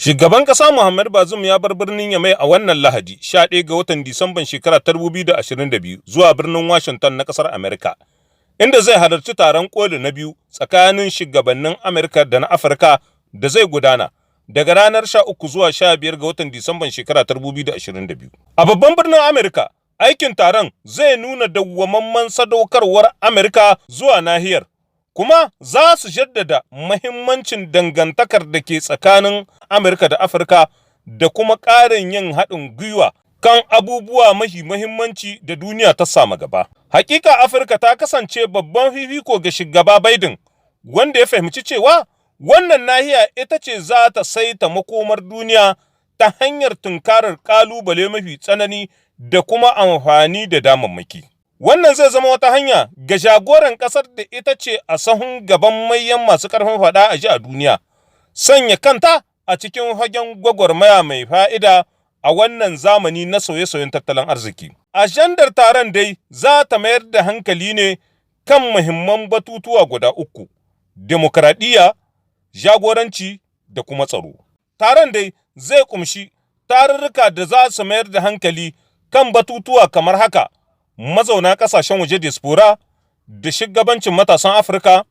Shugaban ƙasa Muhammad Bazoum ya bar birnin Yamai a wannan Lahadi, 11 ga watan Disamban shekara 2022, zuwa birnin Washington na ƙasar Amerika, inda zai halarci taron koli na biyu tsakanin shugabannin Amerika da na Afirka da zai gudana daga ranar 13 zuwa 15 ga watan Disamban shekara 2022. A babban birnin Amerika, aikin taron zai nuna dawwamamman sadaukarwar Amerika zuwa nahiyar, kuma za su jaddada mahimmancin dangantakar da ke tsakanin Amurka da Afirka da kuma ƙarin yin haɗin gwiwa kan abubuwa mahi mahimmanci da duniya ta sama gaba. Hakika, Afirka ta kasance babban fifiko ga shugaba Biden, wanda ya fahimci cewa wannan nahiya ita ce za ta saita makomar duniya ta hanyar tunkarar ƙalubale mafi tsanani da kuma amfani da damammaki. Wannan zai zama wata hanya ga jagoran ƙasar da ita ce a sahun gaban manyan masu ƙarfin faɗa a ji a duniya, sanya kanta a cikin fagen gwagwarmaya mai fa'ida a wannan zamani na sauye-sauyen tattalin arziki. Ajandar taron dai za ta mayar da hankali ne kan muhimman batutuwa guda uku: demokradiyya, jagoranci da kuma tsaro. Taron dai zai kumshi tarurruka da za su mayar da hankali kan batutuwa kamar haka: mazauna ƙasashen waje, diaspora, da shugabancin matasan Afirka,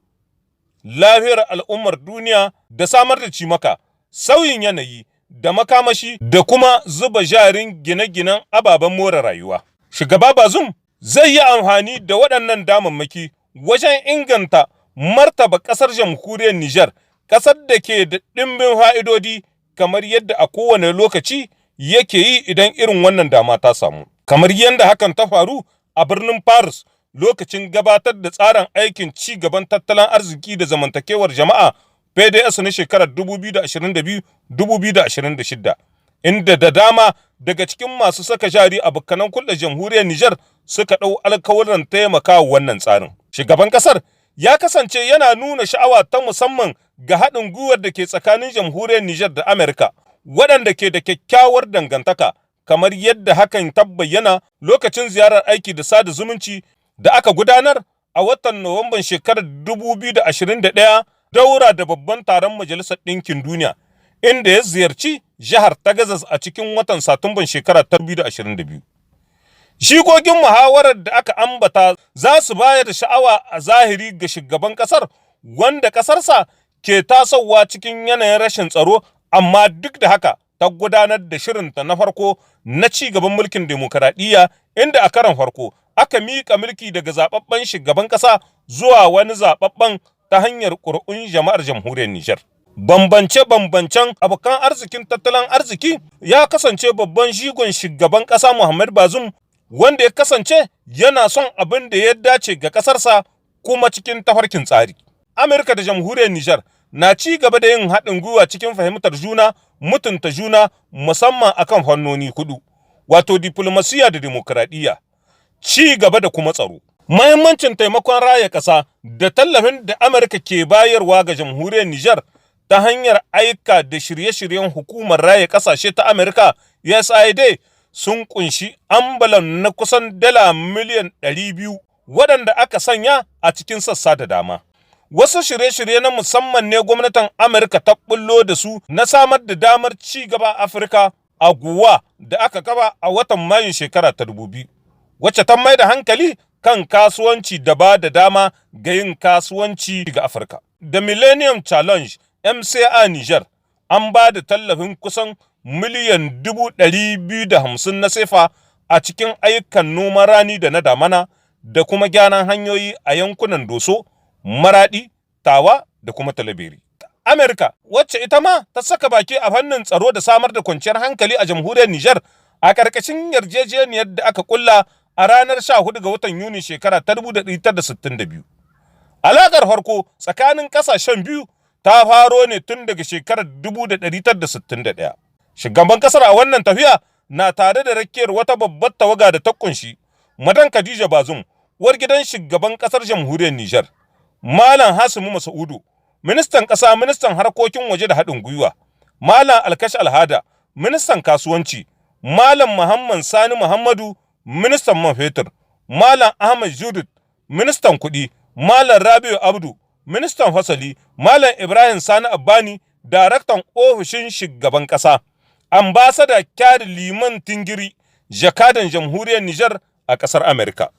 lafiyar al'ummar duniya da samar da cimaka, sauyin yanayi da makamashi, da kuma zuba jarin gine-ginen ababen more rayuwa. Shugaba Bazoum zai yi amfani da waɗannan damammaki wajen inganta martaba ƙasar Jamhuriyar Nijar, ƙasar da ke da ɗimbin fa'idodi, kamar yadda a kowane lokaci yake yi idan irin wannan dama ta samu. Kamar yadda hakan ta faru a birnin Paris lokacin gabatar da tsarin aikin ci gaban tattalin arziki da zamantakewar jama'a PDS na shekarar 2022-2026, inda da dama daga cikin masu saka jari a bukkanan kulle Jamhuriyar Nijar suka ɗau alkawuran taimakawa wannan tsarin. Shugaban ƙasar ya kasance yana nuna sha'awa ta musamman ga haɗin gwiwar da ke tsakanin Jamhuriyar Nijar da Amerika, waɗanda ke da kyakkyawar dangantaka, kamar yadda hakan ta bayyana lokacin ziyarar aiki da sada zumunci da aka gudanar a watan Nuwamban shekarar 2021, daura da babban taron Majalisar Ɗinkin Duniya, inda ya ziyarci jihar Texas a cikin watan Satumban shekarar 2022. Shigogin muhawarar da aka ambata za su bayar da sha'awa a zahiri ga shugaban kasar, wanda kasarsa ke tasowa cikin yanayin rashin tsaro, amma duk da haka ta gudanar da shirinta na farko na ci gaban mulkin demokaradiyya, inda a karon farko aka miƙa mulki daga zababben shugaban ƙasa zuwa wani zababben ta hanyar ƙuri'un jama'ar Jamhuriyar Nijar. Bambance-bambancen abokan arzikin tattalin arziki ya kasance babban jigon shugaban ƙasa Muhammad Bazoum, wanda ya kasance yana son abin da ya dace ga ƙasarsa kuma cikin tafarkin tsari. Amurka da Jamhuriyar Nijar na ci gaba da yin haɗin gwiwa cikin fahimtar juna, mutunta juna, musamman akan fannoni hudu, wato diplomasiya da dimokuraɗiyya, ci gaba da kuma tsaro. Mahimmancin taimakon raya ƙasa da tallafin da Amurka ke bayarwa ga Jamhuriyar Nijar ta hanyar aika da shirye-shiryen Hukumar Raya Ƙasashe ta Amurka USAID sun kunshi ambalan na kusan dala miliyan 200, waɗanda aka sanya a cikin sassa da dama. Wasu shirye-shirye na musamman ne gwamnatin Amurka ta bullo da su na samar da damar ci gaba Afirka, AGOA, da aka kafa a watan Mayun shekara ta 2000, wacce ta mai da hankali kan kasuwanci da ba da dama ga yin kasuwanci ga Afirka. Da Millennium Challenge MCA Niger, an ba da tallafin kusan miliyan 250,000 na sefa a cikin ayyukan noman rani da na damana da kuma gyaran hanyoyi a yankunan Doso, Maradi, Tawa da kuma Tillabéri. Amerika, wacce ita ma ta saka baki a fannin tsaro da samar da kwanciyar hankali a Jamhuriyar Nijar a ƙarƙashin yarjejeniyar da aka kulla a ranar 14 ga watan Yuni shekara ta 1962. Alaƙar farko tsakanin ƙasashen biyu ta faro ne tun daga shekarar 1961. Shugaban ƙasar a wannan tafiya na tare da rakiyar wata babbar tawaga da ta kunshi Madan Khadija Bazum, uwar gidan shugaban ƙasar Jamhuriyar Nijar, Malam Hasimu Masa'udu, ministan ƙasa, ministan harkokin waje da haɗin gwiwa, Malam Alkash Alhada, ministan kasuwanci, Malam Muhammad Sani Muhammadu, ministan man fetur, Malam Ahmad Judud, ministan kuɗi, Malam Rabiu Abdu, ministan fasali, Malam Ibrahim Sani Abbani, daraktan ofishin shugaban ƙasa, Ambasada Kyari Liman Tingiri, jakadan jamhuriyar Nijar a ƙasar Amerika.